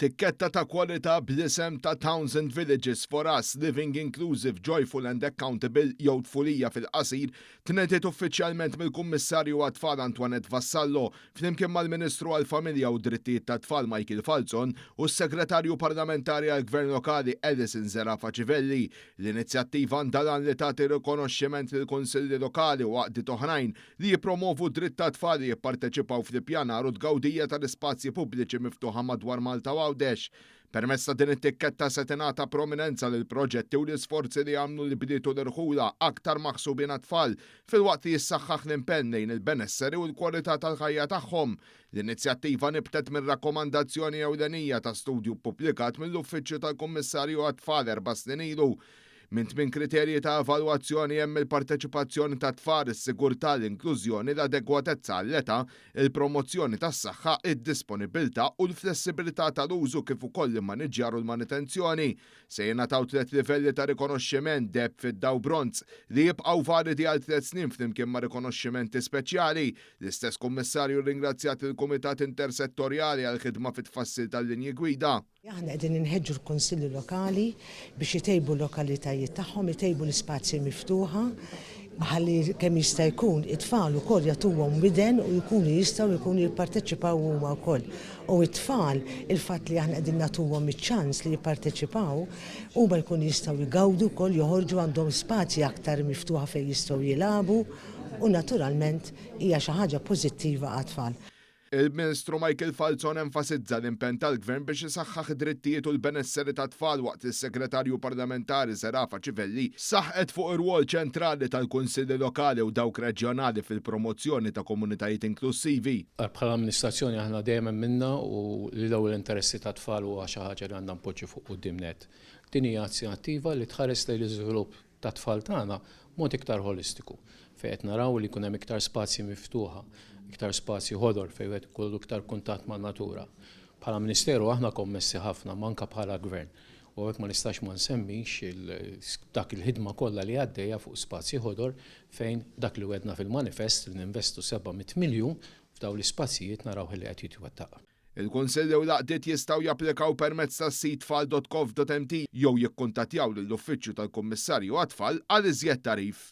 Tikketta ta' kwalità bl-isem ta' Towns and Villages for Us, Living Inclusive, Joyful and Accountable jew Tfulija fil-qasir, tnediet uffiċjalment mill-Kummissarju għat-Tfal Antoinette Vassallo flimkien mal-Ministru għall-Familja u d-Drittijiet tat-Tfal Michael Falzon u s-Segretarju Parlamentari għall-Gvern Lokali Alison Zerafa Civelli. L-inizjattiva għandha l-għan li tagħti rikonoxximent lill-kunsilli lokali u għaqdiet oħrajn li jippromovu d-dritt tat-tfal li jipparteċipaw fl-ippjanar u t-tgawdija tal-ispazji pubbliċi miftuħa madwar Malta u Għawdex. Permezz ta' din it-tikketta se tingħata prominenza lill-proġetti u l-isforzi li jagħmlu l-ibliet u l-irħula aktar maħsubin għat-tfal, filwaqt li jissaħħaħ l-impenn lejn il-benesseri u l-kwalità tal-ħajja tagħhom. L-inizjattiva nibtet minn rakkomandazzjoni ewlenija ta' studju ppubblikat mill-Uffiċċju tal-Kummissarju għat-Tfal erba' snin ilu. Minn tmin kriterji ta' evalwazzjoni hemm il-parteċipazzjoni tat-tfal, is-sigurtà, l-inklużjoni, l-adegwatezza għall-età, il-promozzjoni tas-saħħa, id-disponibilità u l-flessibilità tal-użu kif ukoll l-immaniġġjar u l-manutenzjoni. Se jingħataw tliet livelli ta' rikonoxximent deheb, fidda u bronz li jibqgħu validi għal 3 snin flimkien ma' rikonoxximenti speċjali. L-istess Kummissarju rringrazzjat il-Kumitat Intersettorjali għall-ħidma fit-tfassil tal-linji gwida. Aħna qegħdin inħeġġu l-kunsilli lokali biex itejbu l-lokalitajiet tagħhom, itejbu l-ispazji miftuħa, ħalli kemm jista' jkun it-tfal ukoll jagħtuhom widen u jkunu jistgħu jkunu jipparteċipaw huma wkoll. U it-tfal, il-fatt li aħna qegħdin nagħtuhom iċ-ċans li jipparteċipaw, huma jkunu jistgħu jgawdu wkoll, joħorġu, għandhom spazji aktar miftuħa fejn jistgħu jilagħbu u naturalment hija xi ħaġa pożittiva għat-tfal. Il-Ministru Michael Falzon enfasizza l-impenn tal-Gvern biex isaħħaħ id-drittijiet u l-benesseri tat-tfal waqt li s-Segretarju Parlamentari Zerafa Civelli saħqet fuq ir-rwol ċentrali tal-kunsilli lokali u dawk reġjonali fil-promozzjoni ta' komunitajiet inklusivi. Bħala amministrazzjoni aħna dejjem minna u li l-ewwel interessi tat-tfal huwa xi ħaġa li għandna npoġġu fuq quddiem net. Din hija inizjattiva li tħares lejn l-iżvilupp tat-tfal tagħna mod iktar holistiku, fejn qed naraw li jkun hemm iktar spazji miftuħa, iktar spazji ħodor fejn wieħed ikollu iktar kuntatt man-natura. Bħala Ministeru aħna kommessi ħafna, manka bħala Gvern. U hekk ma nistax ma nsemmix dak il-ħidma kollha li għaddejja fuq spazji ħodor fejn dak li wedna fil-manifest li ninvestu 700 miljun f'dawn l-ispazjijiet naraw li qed jitwettaq. Il-kunsilli u l-għaqdiet jistgħu japplikaw permezz tas-sit tfal.gov.mt jew jikkuntattjaw lill-Uffiċċju tal-Kummissarju għat-Tfal għal iżjed tagħrif.